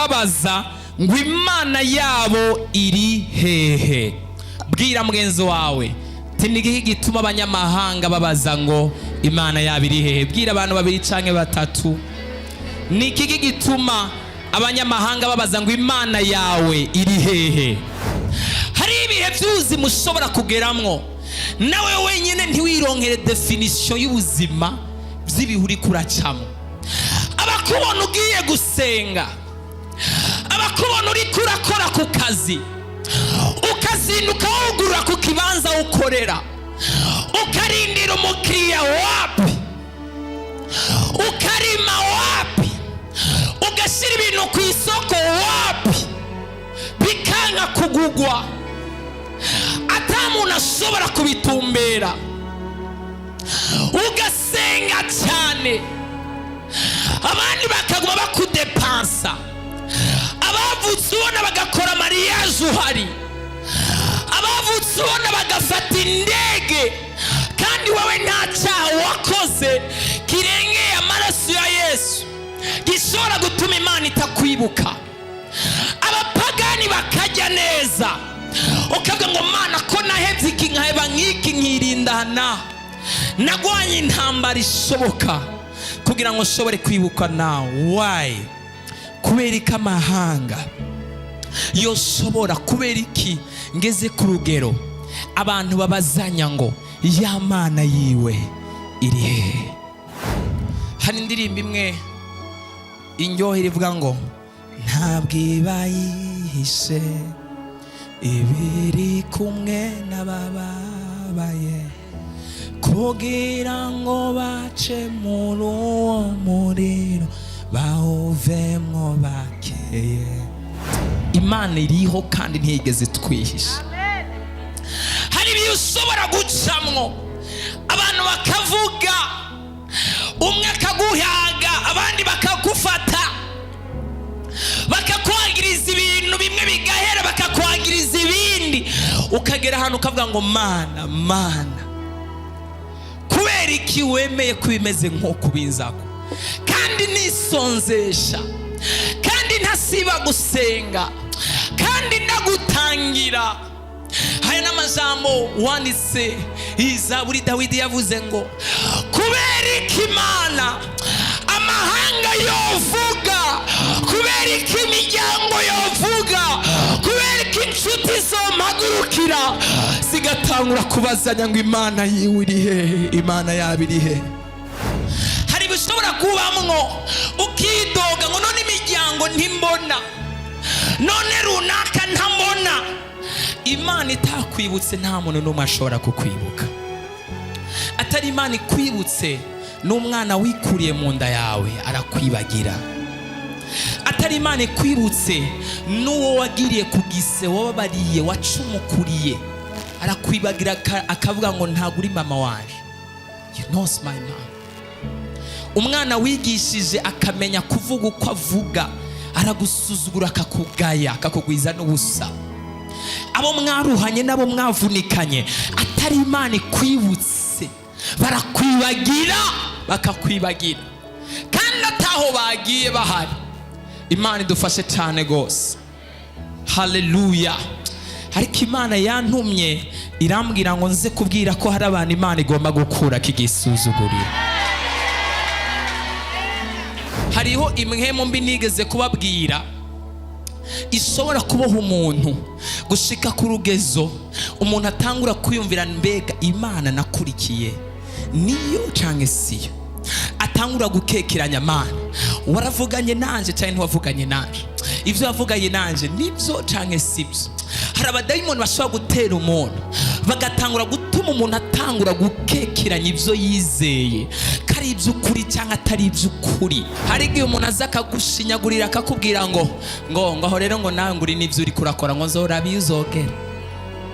babaza ngo Imana yabo iri hehe? Bwira mugenzi wawe ti: "Ni igihe gituma abanyamahanga babaza ngo Imana yabo iri hehe?" Bwira abantu babiri canke batatu: ni iki gituma abanyamahanga babaza ngo Imana yawe iri hehe? Hari ibihe by'ubuzima ushobora kugeramwo nawe wenyine ntiwironkere définition y'ubuzima by'ibihe uri kuracamo. Abakubona ugiye gusenga, abakubona uri kurakora ku kazi, ukazinduka wugurura ku kibanza ukorera, ukarindira umukiriya, wapi, ukarima, wapi, ugashyira ibintu ku isoko, wapi, bikanka kugugwa, ata muntu ashobora kubitumbera, ugasenga cyane, abandi bakaguma bakudepansa, abavutse ubona bagakora mariage uhari, abavutse ubona bagafata indege, kandi wowe nta cyaha wakoze kirengeye amaraso ya Yesu gishobora gutuma Imana itakwibuka, abapagani bakajya neza, ukavuga ngo: "Mana, ko nahebye iki, nkaheba nk'iki, nkirindana, nagwanye intambara ishoboka kugira ngo nshobore kwibuka nawe, why?" Kubera ko amahanga yoshobora, kubera iki ngeze ku rugero abantu babazanya ngo ya Mana yiwe iri hehe? Hari indirimbo imwe indyohera ivuga ngo: "Ntabwo iba yihishe, ibiri kumwe n'abababaye, kugira ngo bace muri uwo muriro bawuvemwo bakeye." Imana iriho kandi ntiyigeze twihisha. Hari ibihe ushobora gucamwo, abantu bakavuga, umwe akaguhaga, abandi bakagufata, bakakwangiriza ibintu bimwe, bigahera, bakakwangiriza ibindi, ukagera ahantu ukavuga ngo: "Mana, Mana, kubera iki wemeye ko bimeze nk'uko ubinzako, kandi nisonzesha, kandi ntasiba gusenga, kandi ndagutangira?" Hari n'amajambo wanditse iyi Zaburi, Dawidi yavuze ngo: "Kubera iki, Imana, amahanga yovuga? Kubera iki imiryango yovuga? Kubera iki inshuti zompagurukira zigatangura kubazanya ngo Imana yiwe iri hehe, Imana yabo iri hehe?" Hari ibishobora kubamwo ukidoga ngo: "None imiryango ntimbona, none runaka ntambona." Imana itakwibutse, nta muntu n'umwe ashobora kukwibuka. Atari Imana ikwibutse, n'umwana wikuriye mu nda yawe arakwibagira. Atari Imana ikwibutse, n'uwo wagiriye ku gise, wababariye, wacumukuriye, arakwibagira, akavuga ngo: "Ntabwo uri mama wanje, you knows my mom." Umwana wigishije akamenya kuvuga uko avuga aragusuzugura, akakugaya, akakugwiza n'ubusa. Abo mwaruhanye n'abo mwavunikanye, atari Imana ikwibutse, barakwibagira, bakakwibagira kandi ataho bagiye bahari. Imana idufashe cyane rwose, haleluya. Ariko Imana yantumye, irambwira ngo nze kubwira ko hari abantu Imana igomba gukura kigisuzugurira. Hariho impwemu mbi nigeze kubabwira ishobora kuboha umuntu gushika ku rugezo umuntu atangura kwiyumvira: "Mbega Imana nakurikiye niyo canke siyo?" Atangura gukekeranya: "Mana, waravuganye nanje canke ntiwavuganye nanje? Ibyo wavuganye nanje nibyo canke sibyo?" Hari abadayimoni bashobora gutera umuntu, bagatangura gutuma umuntu atangura gukekeranya ibyo yizeye, ko ari iby'ukuri cyangwa atari iby'ukuri. Hari igihe umuntu aza akagushinyagurira, akakubwira ngo aho rero, ngo nawe ngo uri n'ibyo uri kurakora, ngo nzoraba iyo uzogera,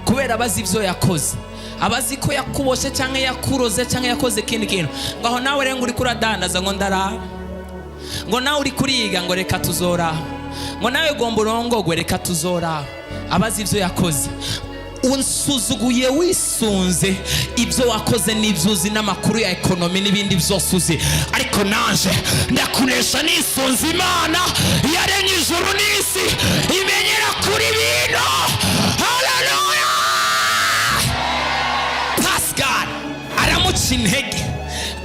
kubera abazi ibyo yakoze, abazi ko yakuboshe cyangwa yakuroze cyangwa yakoze ikindi kintu, ngo aho nawe rero ngo uri kuradandaza, ngo ndaraba, ngo nawe uri kuriga, ngo reka tuzoraba, ngo nawe gomba urongogwe, reka tuzoraba. Abazi ibyo yakoze. Unsuzuguye wisunze ibyo wakoze n'ibyo uzi n'amakuru ya économie n'ibindi byose uzi, ariko naje ndakunesha nisunze Imana yaremye ijuru n'isi, imenyera kuri bino. Haleluya! Pascal aramuca intege,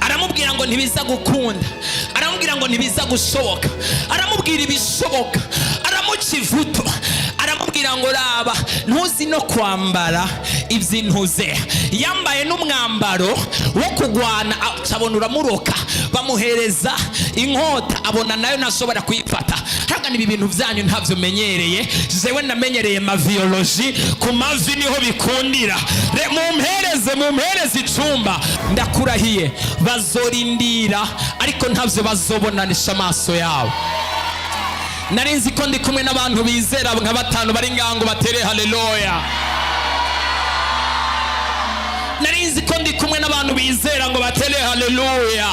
aramubwira ngo ntibiza gukunda, aramubwira ngo ntibiza gushoboka, aramubwira ibishoboka, aramuca ivuto, aramubwira ngo raba, ntuzi no kwambara iby'intuze. Yambaye n'umwambaro wo kugwana, acabona uramuroka. Bamuhereza inkota, abona nayo ntashobora kuyifata. Hagana ibi bintu byanyu ntabyo menyereye jewe, namenyereye maviyoloji, ku mavi niho bikundira. Mumpereze, mumpereze icumba. Ndakurahiye, bazorindira ariko ntabyo bazobonanisha amaso yabo. Nari nzi ko ndi kumwe n'abantu bizera nka batanu bari ngango batere haleluya. Nari nzi ko ndi kumwe n'abantu bizera ngo batere haleluya.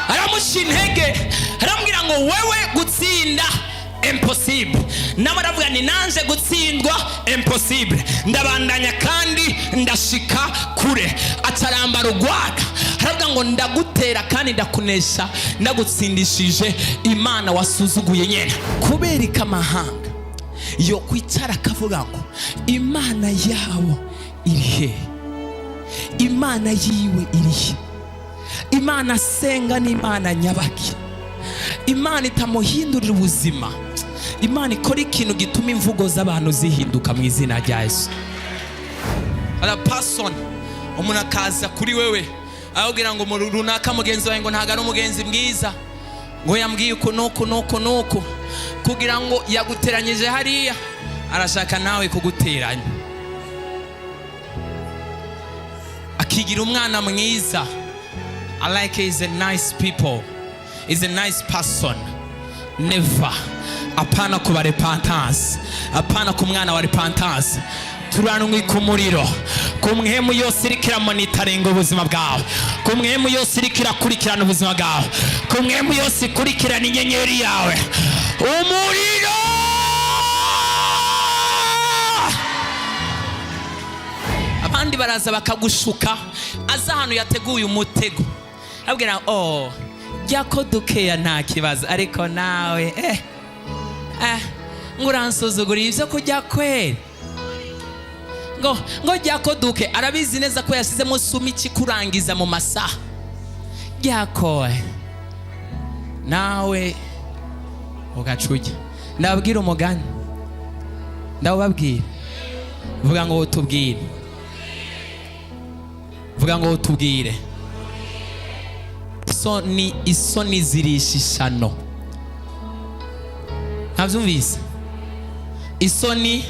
Aramuca intege, aramubwira ngo wewe gutsinda impossible, nawe aravuga ni nanje gutsindwa impossible, ndabandanya kandi ndashika kure. Acarambara urwaga, aravuga ngo ndagutera kandi ndakunesha, ndagutsindishije Imana wasuzuguye nyene. Kubera ko amahanga yo kwicara akavuga ngo Imana yabo iri he? Imana yiwe iri he? Imana asenga n'Imana nyabaki? Imana itamuhindurira ubuzima, Imana ikora ikintu gituma imvugo z'abantu zihinduka mu izina rya Yesu. Other person, umuntu akaza kuri wewe akubwira ngo runaka mugenzi wawe ngo ntabwo ari umugenzi mwiza, ngo yambwiye uku n'uku n'uku n'uku, kugira ngo yaguteranyije hariya, arashaka nawe kuguteranya. Akigira umwana mwiza. I like is a nice people, is a nice person. Never. Apana kuba repentance, apana ku mwana wa repentance. Turanwika umuriro ku mpwemu yose iriko iramonitaringa ubuzima bwawe, ku mpwemu yose iriko irakurikirana ubuzima bwawe, ku mpwemu yose ikurikirana inyenyeri yawe. Umuriro! Abandi baraza bakagushuka, aza ahantu yateguye umutego, abwira oh jya ko dukeya nta kibazo, ariko nawe ngo uransuzugura ibyo kurya kweri, ngo jya ko duke. Arabizi neza ko yasizemo sumi kurangiza mu masaha jyakowe, nawe ugaca ujya. Ndababwira umugani, ndawubabwira. Vuga ngo tubwire, vuga ngo tubwire. Isoni, isoni zirisha ishano. Ntabyumvise? Isoni.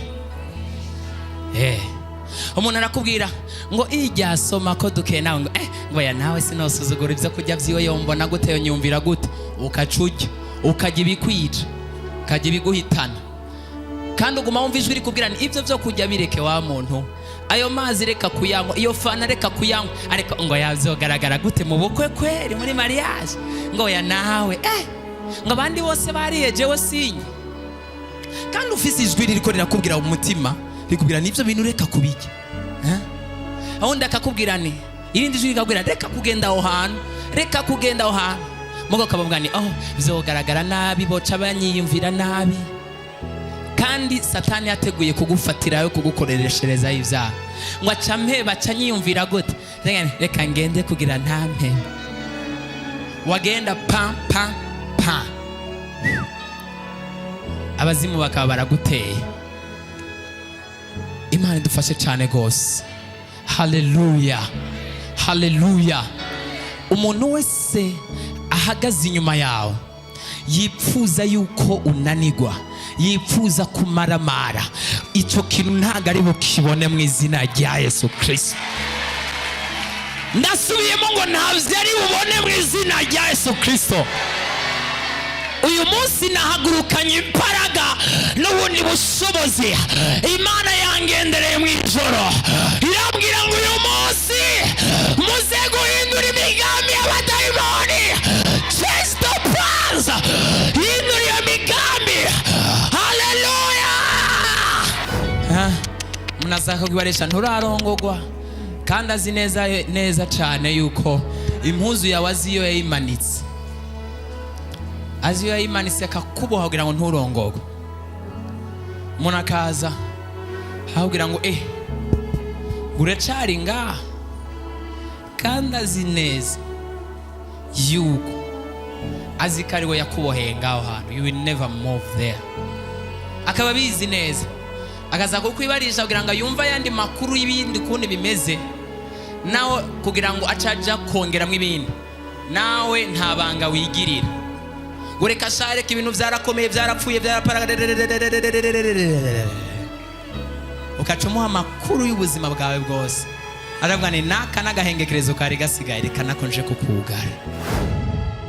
Umuntu arakubwira ngo ijya soma ko duke, nawe ngo ngo ya nawe sinosuzugura ibyo kurya byiwe, yombona gute, yonyumvira gute? Ukaca ujya, ukajya ibikwica, ukajya ibiguhitana, kandi uguma wumva ijwi rikubwira ni ibyo byo kurya bireke, wa muntu, ayo mazi reka kuyanywa, iyo fana reka kuyanywa, ariko ngo yavyogaragara gute mu bukwe kweri, muri mariage, ngo ya nawe ngo abandi bose bariye jewe sinye. Kandi ufise ijwi ririko rirakubwira mu mutima, rikubwira nibyo bintu reka kubijya, eh? Awundi akakubwira ni irindi jwi rikakubwira reka kugenda aho hantu, reka kugenda aho hantu, mugo kabavuga ni oh vyogaragara nabi, boca banyiyumvira nabi. Kandi Satani yateguye kugufatirayo, kugukoresherezayo ibyaha, ngo aca mpeba, aca nyiyumvira gute, reka ngende kugira ntampebe. Wagenda pa pa pa, abazimu bakaba baraguteye. Imana idufashe cyane rwose. Haleluya, haleluya! Umuntu wese ahagaze inyuma yawe yipfuza yuko unanigwa, yipfuza kumaramara, icyo kintu ntabwo ari bukibone mu izina rya Yesu Kirisito. Ndasubiyemo ngo ntabyo ari bubone mu izina rya Yesu Kirisito. Uyu munsi nahagurukanye imbaraga n'ubundi bushobozi. Imana yangendereye mu ijoro, irambwira ngo uyu munsi muze guhindura imigambi y'abadayimoni. Change the plans, hindura iyo migambi. Haleluya! Umuntu akakwibarisha nturarongogwa, kandi azi neza neza cyane yuko impuzu yawe azi iyo yayimanitse, azi iyo yayimanitse, akakuboha kugira ngo nturongogwe. Umuntu akaza akakubwira ngo uracari ngaha, kandi azi neza yuko azi ko ari we yakuboheye ngaho hantu. You will never move there. Akaba abizi neza, akaza kukwibarisha kugira ngo yumve ayandi makuru y'ibindi kundi bimeze, nawe kugira ngo acaja kongeramo ibindi. Nawe nta banga wigirira ngo reka sha, reka, ibintu byarakomeye, byarapfuye, byarapara, ukaca umuha amakuru y'ubuzima bwawe bwose. Aravuga ni naka n'agahengekerezo kari gasigaye, reka nako nje kukugara.